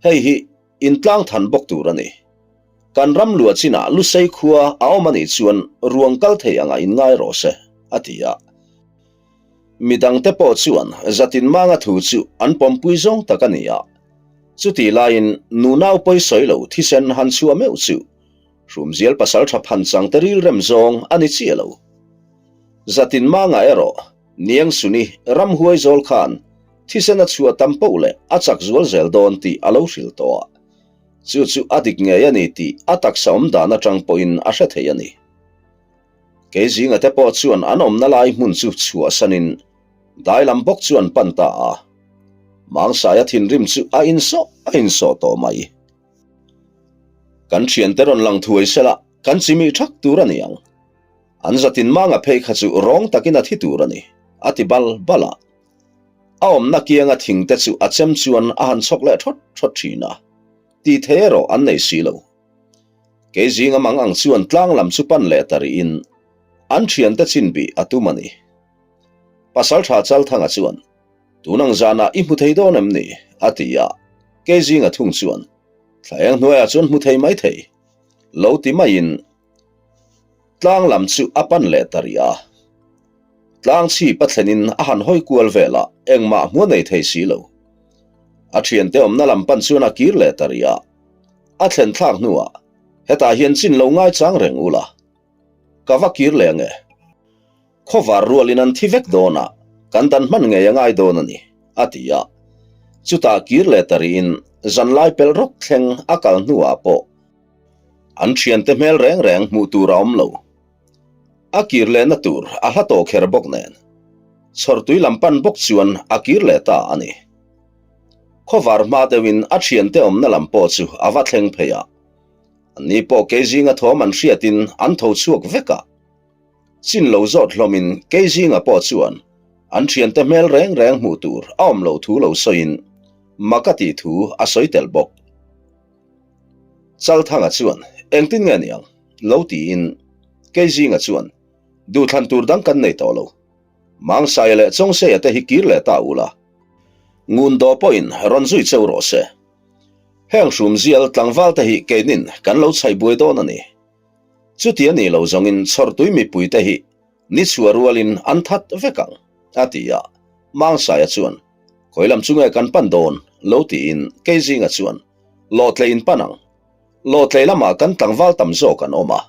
hei hi in tlang than bawk tur a ni. Kan ram luah chinah Lusei khua a awm a nih chuan ruang kal thei angah in ngai rawh se, a ti a. Midangte pawh chuan Zatin Manga thu chu an pawmpui zawng tak a ni a. Chutih laiin nunau pawisawi lo thisen han chhuah meuh chu Hrumzial pasalṭha phanchang te rilrem zawng a ni chiah lo. Zatin Manga erawh Niangsuni ramhuai zawl khan thisen a chhuah tam poh leh a chak zual zel dawn tih a lo hrilh tawh a. Chu chu a dik ngei a ni tih a taksa awm dan aṭang pawhin a hre thei a ni. Kei zinga te pawh chuan an awmna lai hmun chu chhuahsanin dai lam bawk chu an pan ta a. Mangsaia thinrim chu a insawh a insawh tawh mai. Kan thiante rawn lang thuai sela kan chimih thak tur a ni ang. An zatin manga phei kha chu rawng takin a thi tur a ni, a ti bal bal a. A awmna kianga thing te chu a chem chuan a han chhawk leh thawt thawt thin a. Tih thei erawh an nei si lo. Kei zinga mang ang chuan tlang lam chu pan leh ta rihin an thiante chin bih a tum a ni. Pasaltha Chalthanga chuan, Tun ang zanah i hmu thei dawn em ni? a ti a, kei zinga thung chuan, Thla eng hnuaiah chuan hmu thei mai thei lo ti maiin tlang lam chu a pan leh ta rih a. Tlang chhip a thlenin a han hawi kual vel a, engmah hmu a nei thei si lo. A thiante awmna lam pan chuan a kir leh ta rih a. A thlen thlak hnuah, Hetah hian chin lo ngaichang reng ula, ka va kir leh ange. Khawvar rualin an thi vek dawn a, kan dan hman ngei a ngai dawn a ni, a ti a. Chutah kir leh ta rihin zanlai pelh rawk thleng a kal hnuah pawh an thiante hmel reng reng hmuh tur a awm lo. A kir lehna tur a hla tawh kher bawk nen, chhawrtui lam pan bawk chuan a kir leh ta a ni. Khawvar hma deuhin a thiante awmna lam pawh chu a va thleng phei a. Anni pawh kei zinga thawm an hriatin an tho chhuak vek a. Chin lo zawt hlawmin kei zinga pawh chuan an thiante hmel reng reng hmuh tur a awm loh thu lo sawiin mak a tih thu a sawi tel bawk. Chalthanga chuan engtin nge niang lo tiin kei zinga chuan duhthlan tur dang kan nei tawh lo. Mangsaia leh Chawngseia te hi kir leh ta ula, ngun dawh pawhin rawn zui cheu rawh se. Heng hrumzial tlangval te hi keinin kan lo chhaih buai dawn a ni. Chuti a nih lo zawngin chhawrtui mipui te hi ni chhuah rualin an that vek ang, a ti a. Mangsaia chuan, Khawi lam chu nge kan pan dawn? lo tiin Keizinga chuan, Lawhtlei in pan ang. Lawhtlei lamah kan tlangval tam zawk an awm a,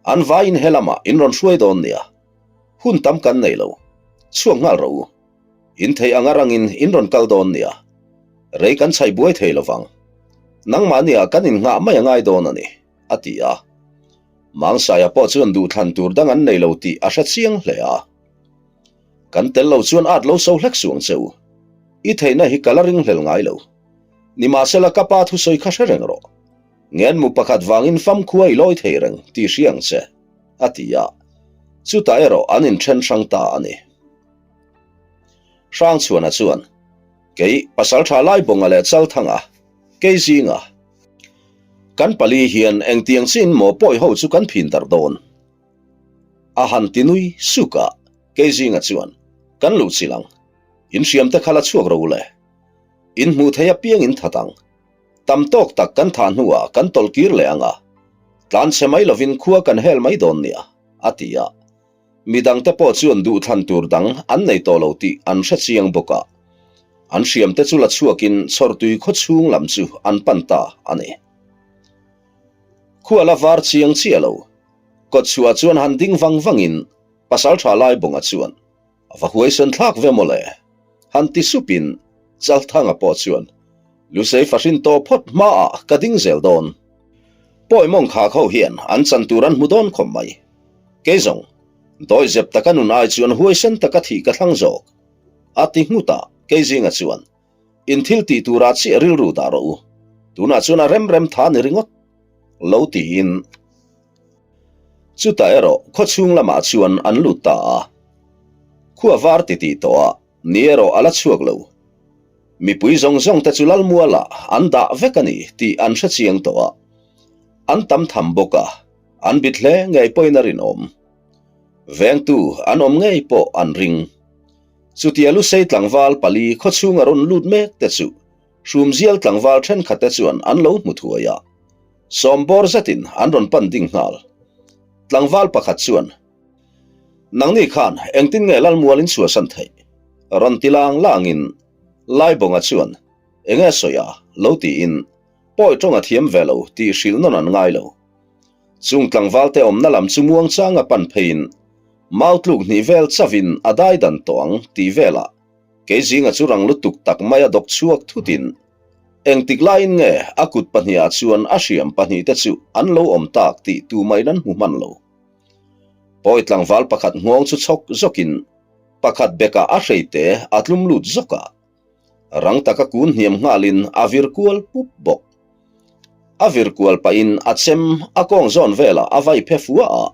an vaiin he lamah in rawn hruai dawn nia. Hun tam kan nei lo. Chhuak nghal rawh u. In theih anga rangin in rawn kal dawn nia. Rei kan chhaih buai thei lovang. Nangmahnia kan innghah mai a ngai dawn a ni, a ti a. Mangsaia pawh chuan duhthlan tur dang an nei lo tih a hre chiang hle a. Kan tel lo chuan at lo so hlek suang che u. I theihna hi ka la ringhlel ngai lo. Nimahsela ka pa thusawi kha hre reng rawh. Ngenmu pakhat vangin famkhua i lawi thei reng tih hria ang che, a ti a. Chutah erawh an inthen hrang ta a ni. Hrangchhuana chuan, Kei, Pasaltha Laibawnga leh Chalthanga, kei zinga kan pali hian engtiang chin maw pawi ho chu kan phin darh dawn? A han ti nui suk a, kei zinga chuan, Kan luh chilh ang. In hriam te kha la chhuak ro le. In hmuh theih apiang in that ang. Tam tawk tak kan thah hnuah kan tawlh kir leh ang a, tlan chhe mai lovin khua kan hel mai dawn nia, a ti a. Midangte pawh chuan duhthlan tur dang an nei tawh lo tih an hre chiang bawk a. An hriamte chu la chhuakin chhawrtui khaw chhung lam chu an pan ta a ni. Khua la var chiang chiah lo. Kawtchhuah chuan han ding vang vangin Pasaltha Laibawnga chuan A va huaisen thlak ve mawle. Han ti supin Chalthanga pawh chuan Lusei fahrin tawh phawt hmaah ka ding zel dawn. Pawi mawng khak ho hian an chan tur an hmu dawn khawp mai. Kei zawng, dawihzep taka nun ai chuan huaisen taka thih ka thlang zawk. A ti nghut a, kei zinga chuan In thil tih turah chiah rilru dah rawh u. Tunah chuan a rem rem tha ni ringawt lo tiin. Chutah erawh khaw chhung lamah chuan an lut ta a. Khua var ti tih tawh a, ni erawh a la chhuak lo. Mipui zawng zawng te chu Lalmualah an dah vek a ni tih an hre chiang tawh a. An tam tham bawk a, an bit hle ngei pawhin a rinawm. Vengtu an awm ngei pawh an ring. Chutia Lusei tlangval pali khaw chhunga rawn lut mek te chu Hrumzial tlangval thenkhatte chuan an lo hmu thuai a, sawmbawr zetin an rawn pan ding nghal. Tlangval pakhat chuan, Nangni khan engtin nge Lalmual in chhuahsan theih? rawn ti lang langin Laibawnga chuan, Enge sawi a? lo tiin pawi tawng a thiam ve lo tih hrilh nawn an ngai lo. Chung tlangvalte awmna lam chu muangchanga pan pheiin mau tluk hnih vel chauhin a dai dan tawh ang tih velah Kei zinga chu rang lutuk tak maia dawk chhuak thutin engtik laiin nge a kut pahnihah chuan a hriam pahnihte chu an lo awm tak tih tumahin an hmu hman lo. Pawi tlangval pakhat nghawng chu chhawk zawkin pakhat bekah a hreite a tlum lut zawk a, rang taka kun hniam nghalin a vir kual pup bawk. A vir kual pahin a chem a kawng zawn velah a vai phe fua a,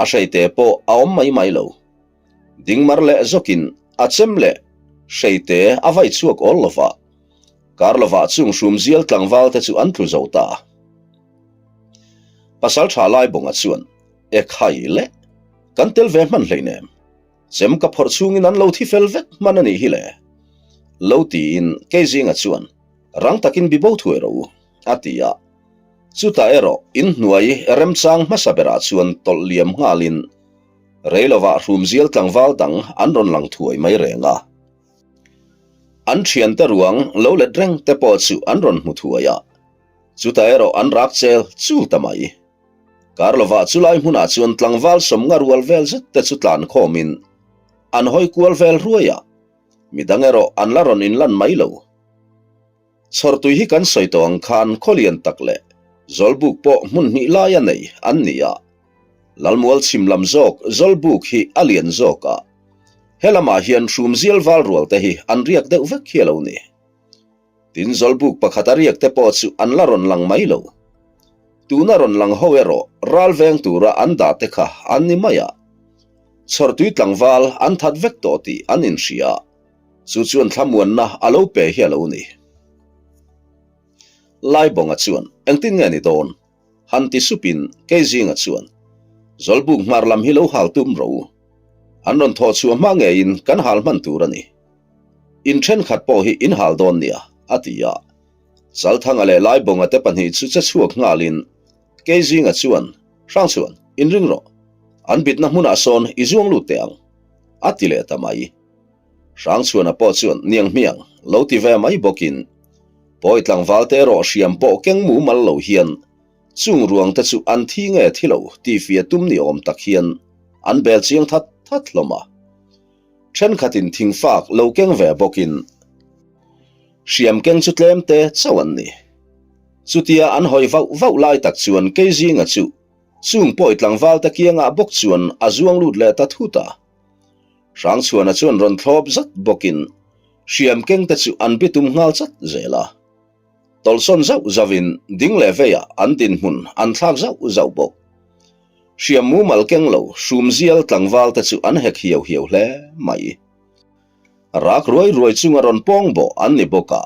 a hreite pawh a awm mai mai lo. Dingmar leh zawkin a chem leh hreite a vai chhuak awl lo va, kar lovah chung hrumzial tlangval te chu an tlu zo ta. Pasal tha Laibawnga chuan, E khai le, kan tel ve hman hleinem, chem ka phawrh chhungin an lo thi fel vek hman a nih hi le. Lo tiin Keizinga chuan, Rang takin bibo thuai rawh u, a ti a. Chutah erawh inhnuai remchang hmasa berah chuan tawlh liam nghalin Rei lovah hrumzial tlangval dang an rawn lang thuai mai reng a. An thiante ruang lo let reng te pawh chu an rawn hmu thuai a, chutah erawh an rak chel chul ta mai. Kar lovah chulai hmunah chuan tlangval sawmnga rual vel zet te chu tlan khawmin an hawi kual vel ruai a, midang erawh an la rawn inlan mai lo. Chhawrtui hi kan sawi tawh ang khan khawlian tak leh Zawlbuk pawh hmun hnih laia nei an ni a. Lalmual chhim lam zawk Zawlbuk hi a lian zawk a, he lamah hian hrumzial val rual te hi an riak deuh vek hi a lo ni. Tin Zawlbuk pakhat a riak te pawh chu an la rawn lang mai lo. Tuna rawn lang ho erawh ral veng tura an dah te kha an ni mai a. Chhawrtui tlangval an that vek tawh tih an inhria a. Chu chuan thlamuanna a lo pe hi a lo ni. Laibawnga chuan, Engtin nge ni dawn? Han ti supin Keizinga chuan, Zawlbuk hmar lam hi lo hal tum rawh u. An rawn thawh chhuah hma ngeiin kan hal hman tur a ni. In thenkhat pawh hi in hal dawn nia, a ti a. Chalthanga leh Laibawnga te pahnih chu che chhuak nghalin Keizinga chuan, Hrangchhuan, inring rawh. An bitna hmunah sawn i zuang lut teh ang, a ti leh ta mai. Hrangchhuana pawh chuan niang hmiang lo ti ve mai bawkin pawi tlangval te erawh hriam pawh keng mumal lo hian chung ruang te chu an thi nge thi lo tih fia tum ni awm tak hian an bel chiang that that hlawm a. Thenkhatin thingfak lo keng ve bawkin hriam keng chu tlem te chauh an ni. Chutia an hawi vauh vauh lai tak chuan Keizinga chu chung pawi tlangval te kiangah bawk chuan a zuang lut leh ta thut a. Hrangchhuana chuan rawn thlawp zat bawkin. Hriam keng te chu an bitum nghal chat zel a. Tawlhsawn zauh zauhin ding leh veiah an dinhmun an thlak zauh zauh bawk. Hriam mumal keng lo hrumzial tlangval te chu an hek hiau hiau hle mai. Rak ruai ruai chunga rawn pawng bawh an ni bawk a.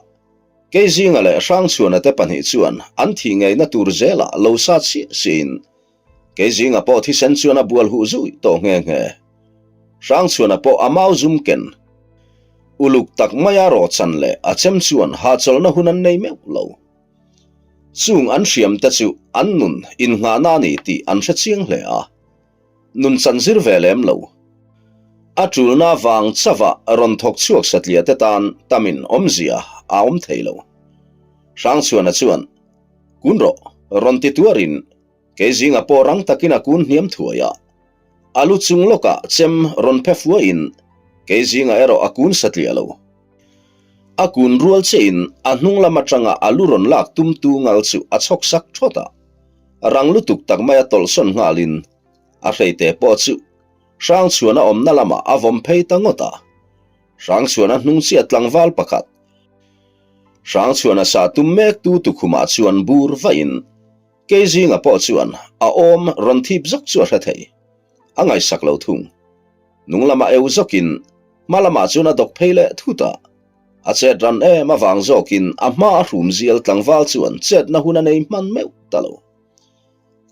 Keizinga leh Hrangchhuana te pahnih chuan an thih ngeina tur zelah lo sa chiah siin Keizinga pawh thisen chuan a bual huh zui tawh nghe nghe. Hrangchhuana pawh a mau zum ken. Uluk tak maia rawhchan leh a chem chuan hahchawlhna hun an nei meuh lo. Chung an hriam te chu an nun innghahna a ni tih an hre chiang hle a. Nun chan zir ve lem lo. A tulna vang chauha rawn thawk chhuak satliah te tan tamin awmzia a awm thei lo. Hrangchhuana chuan, Kun rawh, rawn ti tuarin Keizinga pawh rang takin a kun hniam thuai a. A lu chung lawkah chem rawn phe fuahin Keizinga erawh a kun satliah lo. A kun rual chiahin a hnung lam atanga a lu rawn lak tumtu ngal chu a chhawk sak thawt a. Rang lutuk tak maia tawlhsawn nghalin a hreite pawh chu Hrangchhuana awmna lamah a vawm phei ta ngawt a. Hrangchhuana hnung chiah tlangval pakhat Hrangchhuana sa tum mektu tukhumah chuan bur vahin Keizinga pawh chuan a awm rawn thip zawk chu a hre thei. A ngaihsak lo thung. Nung lamah eu zawkin hma lamah chuan a dawk phei leh thut a. A chet ran em avang zawkin a hma a hrum zial tlangval chuan chetna hun a nei hman meuh ta lo.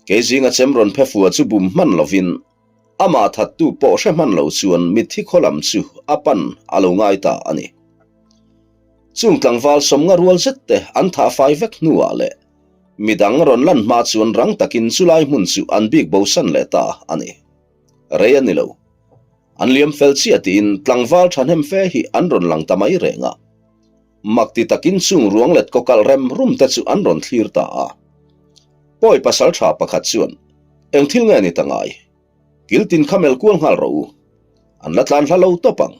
Keizinga chem rawn phe fua chu bum hman lovin amah thattu pawh hre hman lo chuan mitthi khaw lam chu a pan a lo ngai ta a ni. Chung tlangval sawmnga rual zet te an thah fai vek hnuah leh midang rawn lan hma chuan rang takin chulai hmun chu an bik bosan leh ta a ni. Rei a ni lo. An liam fel chiah tiin tlangval thahnem fe hi an rawn lang ta mai reng a. Mak ti takin chung ruang let kaw kalh rem rum te chu an rawn thlir ta a. Pawi pasal tha pakhat chuan, Eng thil nge ni ta ngai? Kil tin kha mel kual nghal rawh u. An la tlan hla lo tawp ang.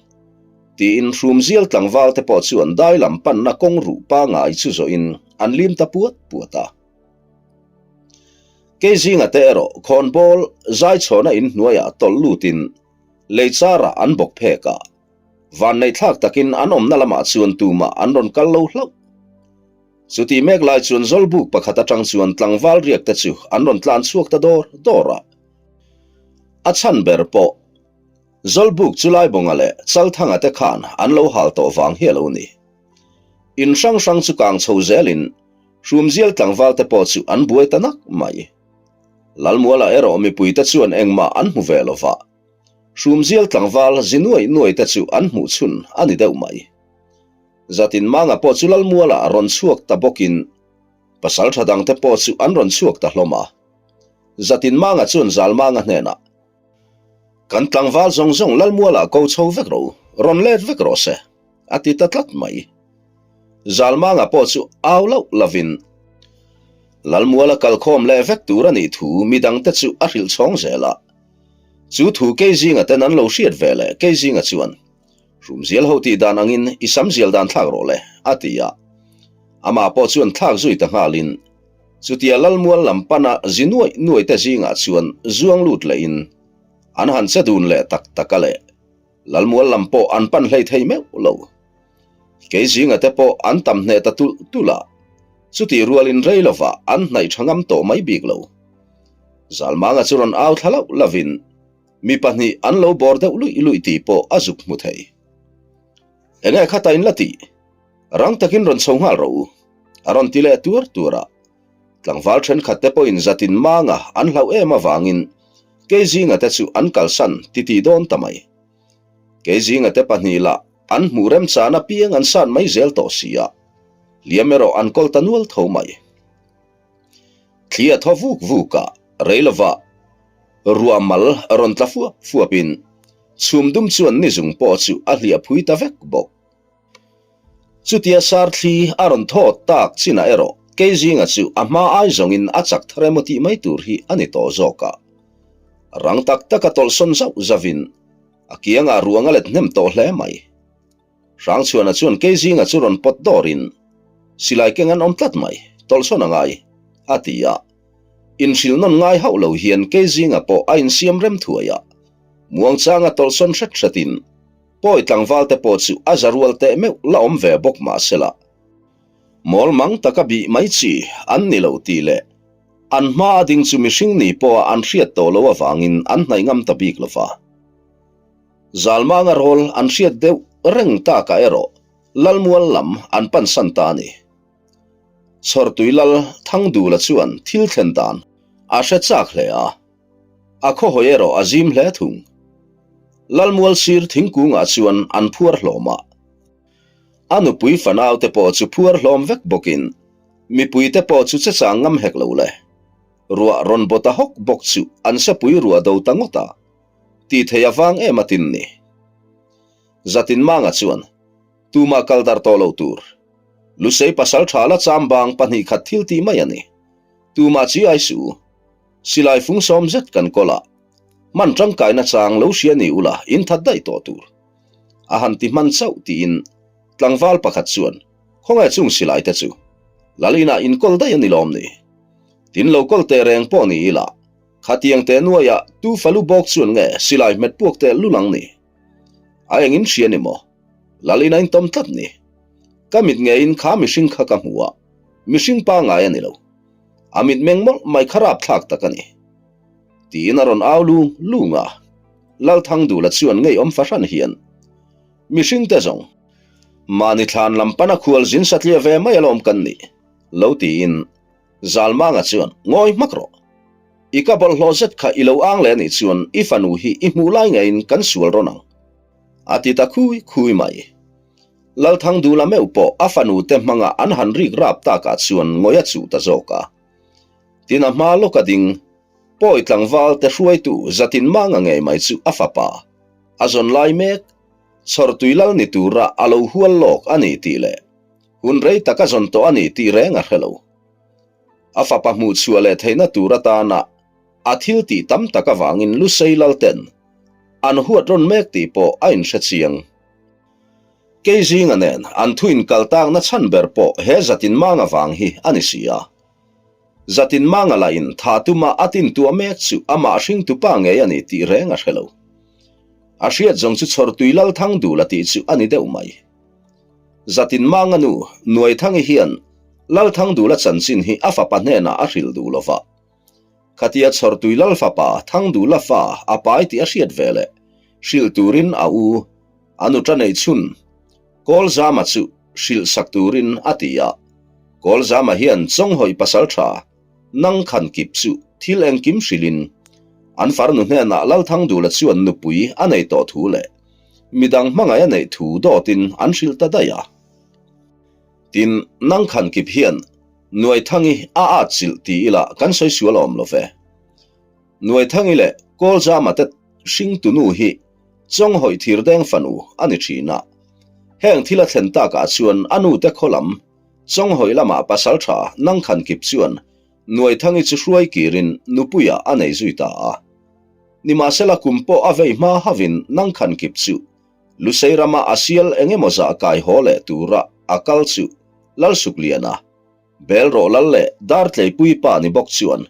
Tiin hrumzial tlangval te pawh chuan dai lam panna kawng ruh pangai chu zawhin an lim ta puat puat a. Kei zinga te erawh khawnbawl zaichhawna in hnuaiah tawlh lutin lei charah an bawk phek a, vanneihthlak takin an awmna lamah chuan tumah an rawn kal lo hlauh. Chutih mek lai chuan Zawlbuk pakhat atang chuan tlangval riak te chu an rawn tlan chhuak ta dawr dawr a. A chhan ber pawh Zawlbuk chu Laibawnga leh Chalthanga te khan an lo hal tawh vang hi a lo ni. In hrang hrang chu kang chho zelin Hrumzial tlangval te pawh chu an buai ta nak mai. Lalmuala erawh mipui te chuan engmah an hmu ve lova, Hrumzial tlangval zi nuai nuai te chu an hmuh chhun a ni deuh mai. Zatin Manga pawh chu Lalmuala rawn chhuak ta bawkin pasal tha dangte pawh chu an rawn chhuak ta hlawm a. Zatin Manga chuan Zalmanga hnenah, Kan tlangval zawng zawng Lalmuala ko chho vek rawh u, rawn let vek rawh se, a ti ta tlat mai. Zalmanga pawh chu au loh lovin Lalmuala kalkhawm leh vek tur a nih thu midangte chu a hrilh chhawng zel a. Chu thu Keizinga ten an lo hriat ve leh Keizinga chuan, Hrumzial ho tih dan angin i sam zial dan thlak rawh le, a ti a. Amah pawh chuan thlak zui ta nghalin, chutia Lalmual lam pana zi nuaih nuaih te zingah chuan zuang lut lehin an han che dun leh tak tak a le. Lalmual lam pawh an pan hlei thei meuh lo. Kei zinga te pawh an tam hneh ta tulh tulh a, chutih rualin rei lovah an hnaih tha ngam tawh mai bik lo. Zalmanga chu rawn au thla lauh lauhin mi pahnih an lo bawr deuh luih luih tih pawh a zuk hmu thei. Enge khata in la tih? Rang takin rawn chho nghal rawh u, a rawn ti leh tuar tuar a. Tlangval thenkhat te pawhin zatin manga an hlauh em avangin Keizinga te chu an kalsan titih dawn ta mai. Keizinga te pahnih lah an hmuh remchan apiang an san mai zel tawh si a, hliam erawh an kawl ta nual tho mai. Thli a thaw vuk vuk a, rei lovah ruah mal rawn tla fuap fuapin chhum dum chuan nizung pawh chu a hliah phui ta vek bawk. Chutia sarthli a rawn thawt tak chinah erawh Keizinga chu a hma ai zawngin a chak thar emaw tih mai tur hi a ni tawh zawk a. Rang tak taka tawlhsawn zauh zauhin a kiangah ruang a let hnem tawh hle mai. Hrangchhuana chuan Keizinga chu rawn pawt dawrin, Silai keng an awm tlat mai, tawlhsawn a ngai, a ti a. Inhrilh nawn ngai hauh lo hian Keizinga pawh a insiam rem thuai a. Muangchanga tawlhsawn hret hretin. Pawi tlangval te pawh chu a za rual teh meuh la awm ve bawk mah sela, mawl mang taka bih mai chi an ni lo tih leh an hma a ding chu mihring ni pawha an hriat tawh loh avangin an hnaih ngam ta bik lo va. Zalmanga rawl an hriat deuh reng takah erawh Lalmual lam an pansan ta a ni. Chhawrtui Lal Thangdula chuan thil thlen dan a hre chak hle a, a khawhawi erawh a zim hle thung. Lalmual sir thingkungah chuan an phuar hlawm a, a nupui fanaute pawh chu phuar hlawm vek bawkin mipuite pawh chu che chang ngam hek lo le. Ruah rawn baw ta hawk bawk chu an sepui ruah do ta ngawt a, tih thei avang em a tin ni. Zatinmanga chuan Tumah kal dar tawh lo tur. Lusei pasal tha la cham bang 2 khat thil tih mai a ni. Tumah chi ai suh u. Silai fung sawm zet kan kawl a. Hman tangkaina chang lo hria ni ula in that daih tawh tur. A han ti hman chauh tiin tlangval pakhat chuan khawngaih chung silai te chu Lal inah in kawl daih a ni lawm ni. Tin lo kawl teh reng pawh ni ila khatiang teh nuaiah tu falu bawk chuan nge silai hmet puak teh lul ang ni. A engin hria ni maw? Lal in a intawm tlat ni. Ka mit ngeiin kha mihring kha ka hmu a, mihring pangngai a ni lo. A mitmeng mawlh mai kha rapthlak tak a ni. Tiin a rawn au lung lung a. Lalthangdula chuan ngeiawm fahran hian, Mihring te zawng, mahni thlan lam pana khual zin satliah ve mai alawm kan nih, lo tiin Zalmanga chuan, Ngawi hmak rawh. I ka bawlhhlawh zet kha i lo ang leh anih chuan i fanu hi i hmuh lai ngeiin kan sual rawn ang. A ti ta khui khui mai. Lalthangdula meuh pawh a fanu te hmanga an han rik rap takah chuan ngawi a chuh ta zawk a. Tin a hma lawka ding, Pawi tlangval te hruaitu Zatin Manga ngei mai chu a fapa, a zawn lai mek, Chhawrtui lal ni tura a lo hual lawk a ni tih leh hun rei tak a zawn tawh a ni tih reng a hre lo. A fapa hmuh chhuah leh theihna tur atana a thil tih tam tak avangin Lusei lal ten an huat rawn mek tih pawh a inhre chiang. Kei zinga nen an thu inkal takna chhan ber pawh he Zatinmanga vang hi a ni si a. Zatinmanga lahin tha tuma a tintuah mek chu amah hringtupa ngei a ni tih reng a hre lo. A hriat zawng chu Chhawrtui Lalthangdula tih chu a ni deuh mai. Zatinmanga nu Nuaithangi hian Lalthangdula chanchin hi a fapa hnenah a hrilh duh lo va. Khatia Chhawrtui Lal fapa Thangdula fa a pai tih a hriat ve leh hrilh turin a u, a nuṭa neih chhun Kawlzama chu hrilh sak turin a ti a. Kawlzama hian Chawnghawih pasalṭha nang khan kip chu thil engkim hrilhin an farnu hnenah Lalthangdula chuan nupui a nei tawh thu leh midang hmangaih a neih thu dawtin an hrilh ta daih a. Tin, nang khan kip hian Nuaithangi a at chilh ti ila kan sawi sual awm lo ve. Nuaithangi leh Kawlzama te hringtunu hi Chawnghawih Thirdeng fanu a ni thin a. Heng thil a thlen takah chuan a nute khaw lam Chawnghawih lamah pasaltha Nangkhankip chuan Nuaithangi chu hruai kirin nupuiah a nei zui ta a. Nimahsela kum pawh a vei hma havin Nangkhankip chu Lusei rama a sial eng emaw zah kai haw leh tura a kal chu Lalsukliana, Belrawh lal leh Dartleipui pa ni bawk chuan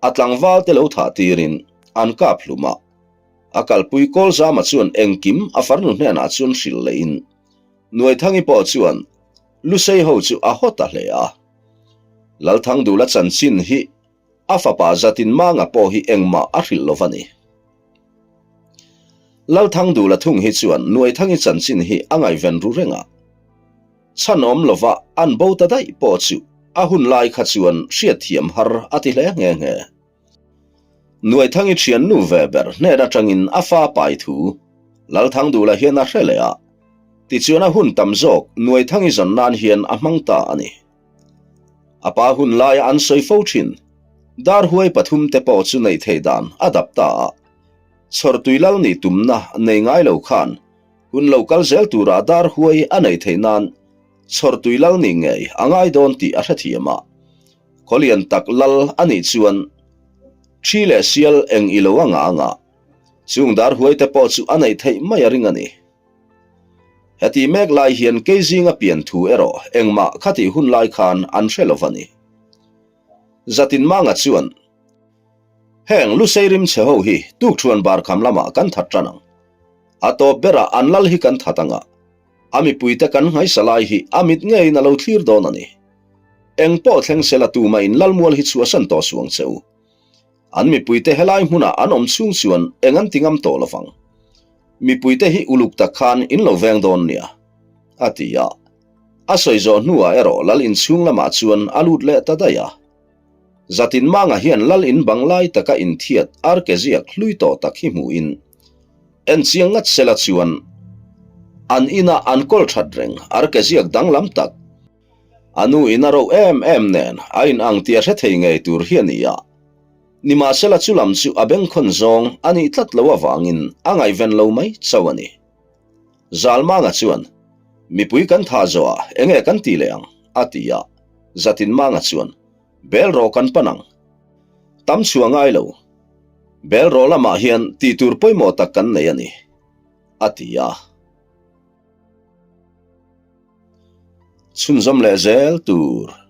a tlangval te lo thah tirin an kap hlum a. A kalpui Kawlzama chuan engkim a farnu hnenah chuan hrilh lehin Nuaithangi pawh chuan Lusei ho chu a haw ta hle a. Lalthangdula chanchin hi A fapa Zatinmanga pawh hi engmah a hrilh lo va ni. Lalthangdula thung hi chuan Nuaithangi chanchin hi a ngaihven ru reng a. Chhan awm lova an bo ta daih pawh chu a hun lai kha chuan hriatthiam har a ti hle nghe nghe. Nuaithangi thiannu ve ber hnen atangin a fa pai thu Lalthangdula hian a hre leh a, tichuan a hun tam zawk Nuaithangi zawn nan hian a hmang ta a ni. A pa hun laia an sawi fo thin. Dar huai pathum te pawh chu neih theih dan a dap ta a. Chhawrtui lal nih tumna nei ngai lo khan hun lo kal zel tura dar huai a neih theih nan chhawrtui lal nih ngei a ngai dawn tih a hrethiam a. Khawlian tak lal a nih chuan thi leh sial eng i lo a ngah anga chung dar huai te pawh chu a neih theih mai a ring a ni. Heti mek lai hian kei zinga pian thu erawh engmah khatih hun lai khan an hre lo va ni. Zatinmanga chuan, Heng Lusei rimchhe ho hi tukṭhuan barkham lamah kan that ṭan ang. A tawp berah an lal hi kan that anga, a mipuite kan nghaisa lai hi a mit ngeiin a lo thlir dawn a ni. Eng pawh thleng sela tumah in lalmual hi chhuahsan tawh suang che u. An mipuite helai hmunah an awm chhung chuan eng an ti ngam tawh lovang. Mipuite hi uluk tak khan in lo veng dawn nia, a ti a. A sawi zawh hnuah erawh lal inchhung lamah chuan a lut leh ta daih a. Zatin Manga hian lal in bang lai taka inthiat arkeziak hlui tawh tak hi hmuhin en chiang ngat sela chuan an ina an kawl that reng arkeziak danglam tak a nu in a ro em em nen a in ang tih a hre thei ngei tur hi a ni a. Nimahsela chu lam chu a bengkhawn zawng a nih tlat lo avangin a ngaihven lo mai chauh a ni. Zalmanga chuan, Mipui kan tha zawh ah enge kan ti leh ang? a ti a. Zatinmanga chuan, Bel rawh kan pan ang. Tam chhuah ngai lo. Bel rawh lamah hian tih tur pawimawh tak kan nei a ni, a ti a. Chhunzawm leh zel tur.